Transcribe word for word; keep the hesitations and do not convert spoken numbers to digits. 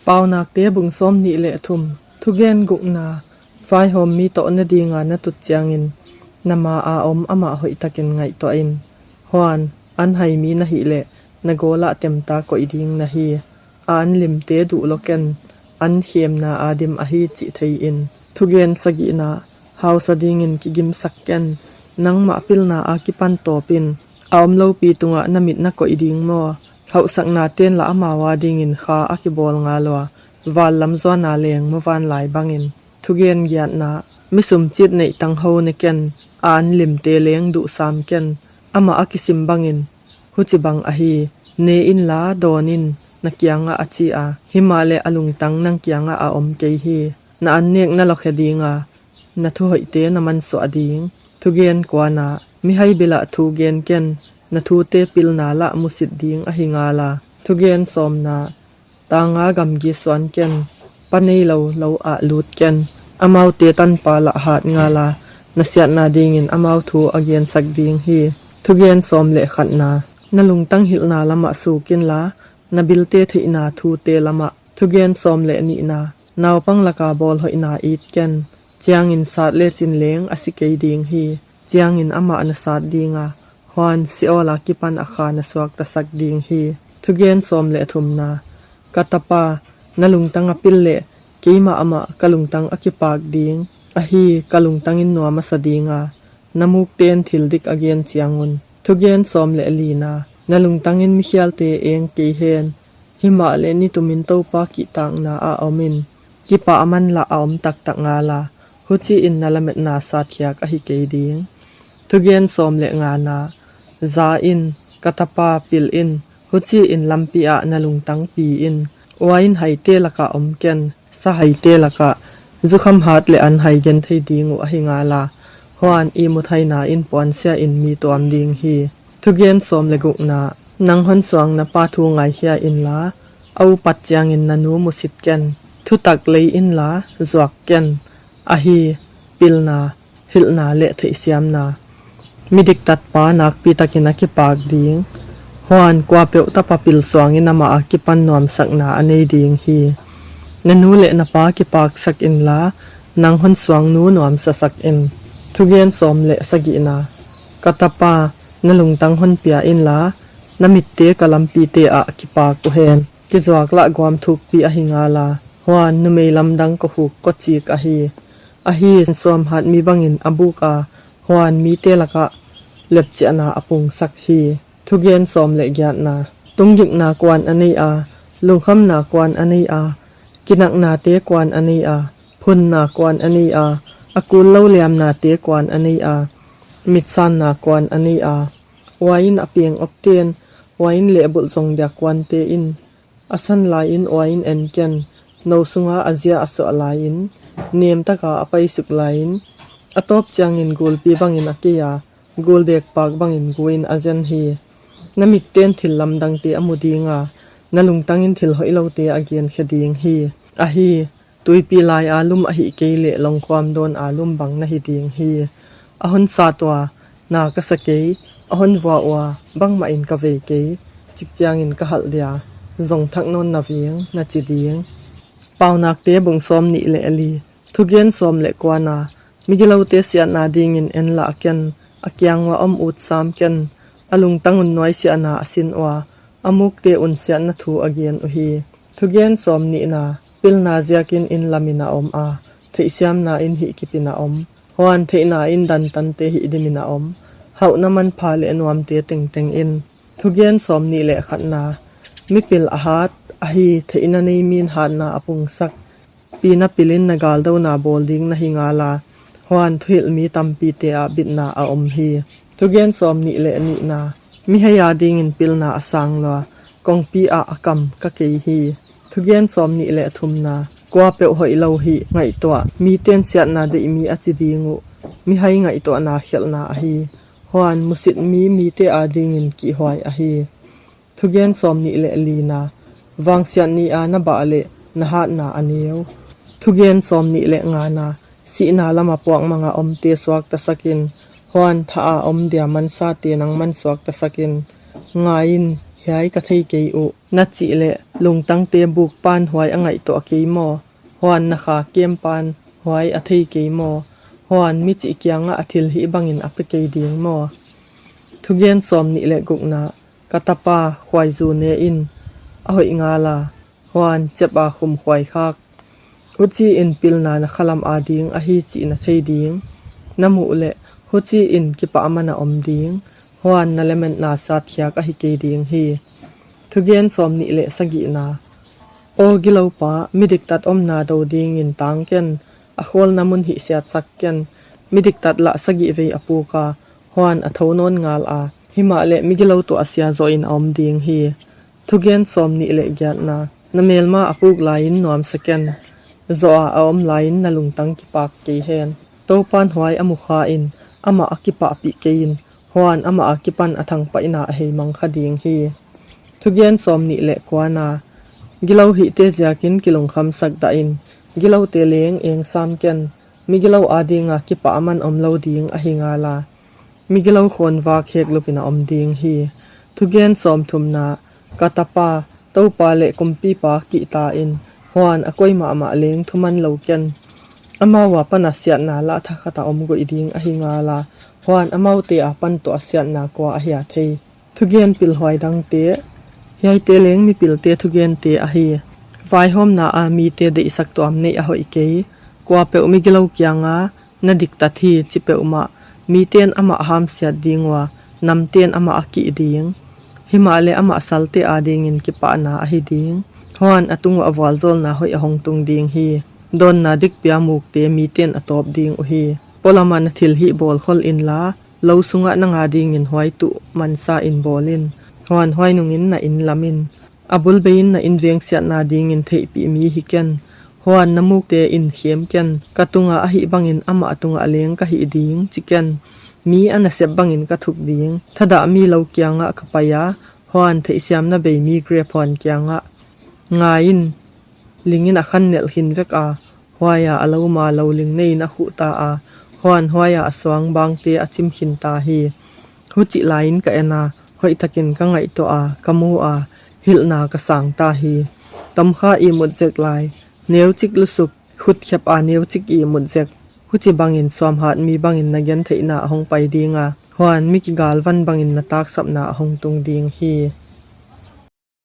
Paunakte bung sawm nih le thum. Thugen gukna. Vaihawm mi tawh na dinga na tut ciangin na ma a om amah hoihtakin ngaihtuah in. Huan, an hai mi na hih leh na gawlah temta koih ding na hi. A an limte duh lo ken, an khemna a dim ahi cih thei in. Thugen sagihna. Hausa dingin kigimsak ken, nangmah pilna a kipan tawpin a om lopi tungah na mit na koih ding maw? Hauhsakna ten lah amau a dingin kha a kibawl ngal ua, val lam zuana leng muvanlai bangin. Thugen giatna. Mi sumcit neih tangho ne ken, a an limte leng duhsam ken, amah a kisim bangin. Huci bang ahi, ne inla dawn in, na kiangah a ci a, himahleh a lungtang nang kiangah a om kei hi. Na an nek na lokhia dinga, na thuhoihte na mansuah ding. Thugen kuana. Mihai bilah thugen ken, na thute pilna lah musit ding ahi ngala. Thugen sawmna. Tanga gamgi suan ken, pa nei lo lo ah lut ken, amaute tanpa lah hat ngala, na siatna dingin amau thu a gensak ding hi. Thugen sawm le khatna. Na lungtang hilhna lamah sukinla, na bilte theihna thute lamah. Thugen sawm le nihna. Naupang laka bawlhoihna it ken, ciangin sat le cin leng a si kei ding hi. Ciangin amah na sat dinga, huan Seol a kipan a kha na suaktasak ding hi. Thugen sawm le thumna. Ka tapa, na lungtang a pil leh, keimah amah ka lungtang a kipak ding, ahi ka lungtangin nuam a sa dinga, na mukten thil dik a gen ciangun. Thugen sawm le lina. Na lungtangin mikhialte eng kei hen, himahleh nitumin Topa kihtakna a omin, kipah a manlah a om taktak ngala, huci in na lametna satkhiak ahi kei ding. Thugen sawm le ngana. Za in, ka tapa pil in, huci in lampi ah na lungtang pi in, uain haite lakah om ken, sahaite lakah, zukham hat le an hai gen thei ding uh ahi ngala, huan ihmuthaina in puansia in mi tuam ding hi. Thugen sawm le gukna. Nang honsuang na pa thu ngaikhia inla, a upat ciangin na nu musit ken, thutak lei inla zuak ken, ahi, pilna, hilhna le theihsiamna. Midiktatpa nakpitakin a kipak ding. Huan kuapeuh tapa pil suangin amah a kipan nuamsakna a nei ding hi. Na nu le na pa kipaksak inla, nang honsuang nu nuamsasak in. Thugen sawm le sagihna. Ka tapa, na lungtang honpia inla, na mitte ka lampite ah kipak uhen. Kizuak lah guam thukpi ahi ngala, huan numei lamdang kohuk kocik ahi. Ahi, suamhat mi bangin a buk a, huan mite lakah lepciahna a pungsak hi. Thugen sawm le giatna. Tunggikna kuan a nei a, lungkhamna kuan a nei a, kinaknate kuan a nei a, phunna kuan a nei a, a kul lo liamnate kuan a nei a, mitsanna kuan a nei a, uain a peng opten, uain le bulh zong dia kuante in, a san lai-in uain en ken, no sunga a zia a suah lai-in, nemtaka a paisuk lai-in, a tawp ciangin gulpi bangin a kei a, guldekpak bangin gu-in a zen hi. Na mitten thil lamdangte a mu dinga, na lungtangin thil hoih lote a genkhia ding hi. Ahi, tuipi lai a lum ahih kei leh longkhuam dawn a lum bang na hi ding hi. A hon sat ua, na ka sa kei, a hon vua ua, bangmah in ka vei kei, cik ciangin ka halh dia, zong thak nawn na veng, na ci ding. Paunakte bung sawm nih le li. Thugen sawm le kuana. Migilote siatna dingin en lah ken, a kiang ua om ut sam ken, a lungtang un nuaisiahna a sin ua, a mukte un siatna thu a gen uhi. Thugen sawm nihna. Pilna ziakin inn lamin a om a, theihsiamna in hih kipin a om, huan theihna in dantante hih dimin a om, hauhna manpha le nuamte tengteng in. Thugen sawm nih le khatna. Mipil a hat, ahi, theihna nei min hatna a pungsak. Pina pilin na galdona bawl ding na hi ngala, huan thuhilh mi tampite ah bitna a om hi. Thugen sawm nih le nihna. Mihai a dingin pilna a sang lua, kongpi ah a kam ka kei hi. Thugen sawm nih le thumna. Kuapeuh hoih lo hih ngaihtuah, miten siatna deih mi a ci ding uh, mihai ngaihtuahna khialhna ahi. Huan musit mi mite a dingin kihhuai ahi. Thugen sawm nih le lina. Vangsiat ni a na bah le na hatna a neu. Thugen sawm nih le ngana. Sihna lama puakmanga omte suaktasakin, huan tha a om dia mansate nang man suaktasakin, ngai in, hiai ka thei kei uh, na cih le Lungtangte buk pan huai a ngaihtuah kei maw? Huan na kha kem pan huai a thei kei maw? Huan mi cih kiangah a thilhih bangin a pia kei ding maw? Thugen sawm nih le gukna. Ka tapa, khuaizu ne in, a hoih ngala, huan cep a khum khuai khak. Huci in pilna na khalam a ding ahi cih na thei ding. Na muh leh huci in kipah man a om ding, huan na lemetna satkhiak ahi kei ding hi. Thugen sawm nih le sagihna. Aw gilopa, mi diktat omna do dingin tang ken, a khawlna mun hih siatsak ken. Mi diktat lah sagih vei a puka, huan a tho nawn ngal a, himah leh migilo tuahsia zawhin a om ding hi. Thugen sawm nih le giatna. Na melma a puk lai-in nuamsa ken, zawh a a om lai-in na lungtang kipak kei hen. Topan huai a mukha in, amah a kipahpih kei in, huan amah a kipan a thangpaihna a heimang kha ding hi. Thugen sawm nih le kuana. Gilo hihte ziakin kilungkhamsak dah in, gilote leng engsam ken. Migilo adinga kipah man om lo ding ahi ngala, migilo khawnvak hek lupin a om ding hi. Thugen sawm thumna. Ka tapa, Topa le kumpipa kihta in, huan a koi mahmah leng thuman lo ken. Amau a pana siatna lah thakhat a om goih ding ahi ngala, huan amaute a pan tuah siatna kua ahi a thei? Thugen pilhuai dangte. Hiaite leng mipilte thugente ahi. Vaihawmna a mite deihsak tuam neih a hoih kei. Kuapeuh migilo kianga na diktat hi ci peuhmah, miten amah a hamsiat ding ua, namten amah a kih ding. Himah leh amah salte adingin kipahna ahi ding. Huan a tunguah vualzawlna hoih a hong tung ding hi. Dawnna dikpia mukte miten a tawp ding uh hi. Pualamah na thilhih bawlkhol inla, lo sungah nang adingin huai tuh mansa in bawl in. Huan huai nungin na inn lam in. A bul bei-in na inn vengsiatna dingin theihpih mi hi ken. Huan na mukte in khem ken. Ka tungah ahih bangin amah tungah leng ka hih ding ci ken. Mi a nasep bangin ka thuk ding. Thadah mi lo kiangah ka pai a, huan theihsiamna bei mi grep huan kiangah. Ngai in, lingin a khan nelh khin vek a, huai-a a loma lo ling neiin a khuhta a, huan huai-a a suang bangte a cim khinta hi. Hucih lai-in ka en a, hoihtakin ka ngaihtuah a, ka mu a, hilhna ka sangta hi. Tomkha ihmut zek lai, neucik lusuk, khutkhep a neucik ihmut zek. Huci bangin suamhat mi bangin na gentheihna a hong pai dinga, huan mi kigalvan bangin na taksapna a hong tung ding hi.